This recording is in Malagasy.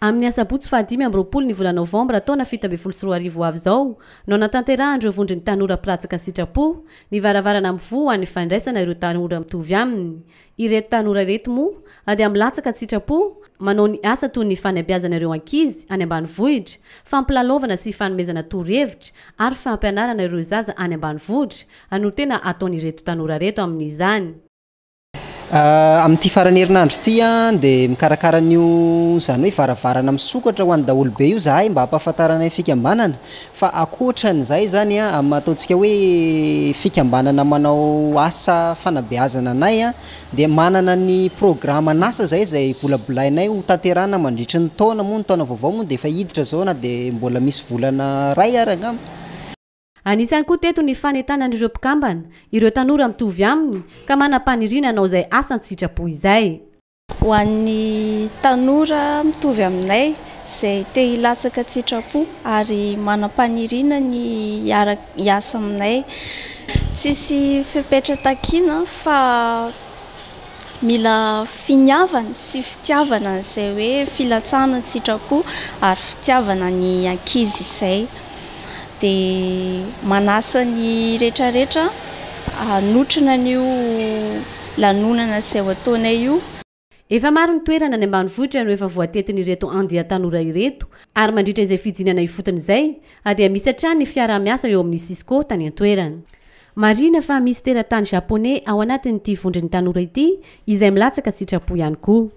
Amin'ny asabotsy faha 25 ny volana novambra taona 2017 ho avy izao no hanatanterahan'ireo vondron'ny tanora mpilatsaka an-tsitrapo ny varavarana mivoha ho an'ny fandraisana ireo tanora mitovy aminy. Ireto tanora ireto moa dia milatsaka an-tsitrapo manao ny asa toy ny fanabeazana ireo ankizy any ambanivohitra, fampilalaovana sy fanomezana torohevitra ary fampianarana ireo zaza any ambanivohitra no tena ataon'ireto tanora ireto amin'izany. Amin'ity faran'ny herinandro ity dia mikarakara an'io izany hoe varavarana misokatra ho an'ny daholobe io izahay mba hampahafantarana ny fikambanana fa ankoatran'izay izany amin'ny maha ataontsika hoe fikambanana manao asa fanabeazana anay dia manana ny programan'asa izay izay volabolainay ho tanterahina mandritry ny taona moa ny taona vaovao moa dia efa hiditra izao na dia mbola misy volana iray ary angamba. Anisany koa teto ny fanentanan'ireo mpikambana, ireo tanora mitovy aminy ka manam-paniriana hanao izay asa an-tsitrapo izay. Ho an'ny tanora mitovy aminay izay te hilatsaka an-tsitrapo ary manam-paniriana ny hiara-hiasa aminay. Tsisy fepetra takiana fa mila finiavana sy fitiavana an'izay hoe filatsahana an-tsitrapo ary fitiavana ny ankizy izay. Dia manasa ny retraretra hanotrona an'io lanonana izay ho ataonay io. Efa maro ny toerana any ambanivohitra no efa voatetin'ireto andian-tanora ireto ary mandritra izay fidinana ifotony izay dia misy hatrany ny fiaraha-miasa eo amin'ny Cisco tany an-toerana. Marihina fa misy teratany Japoney ao anatin'ity vondron'ny tanora ity izay milatsaka an-tsitrapo ihany koa.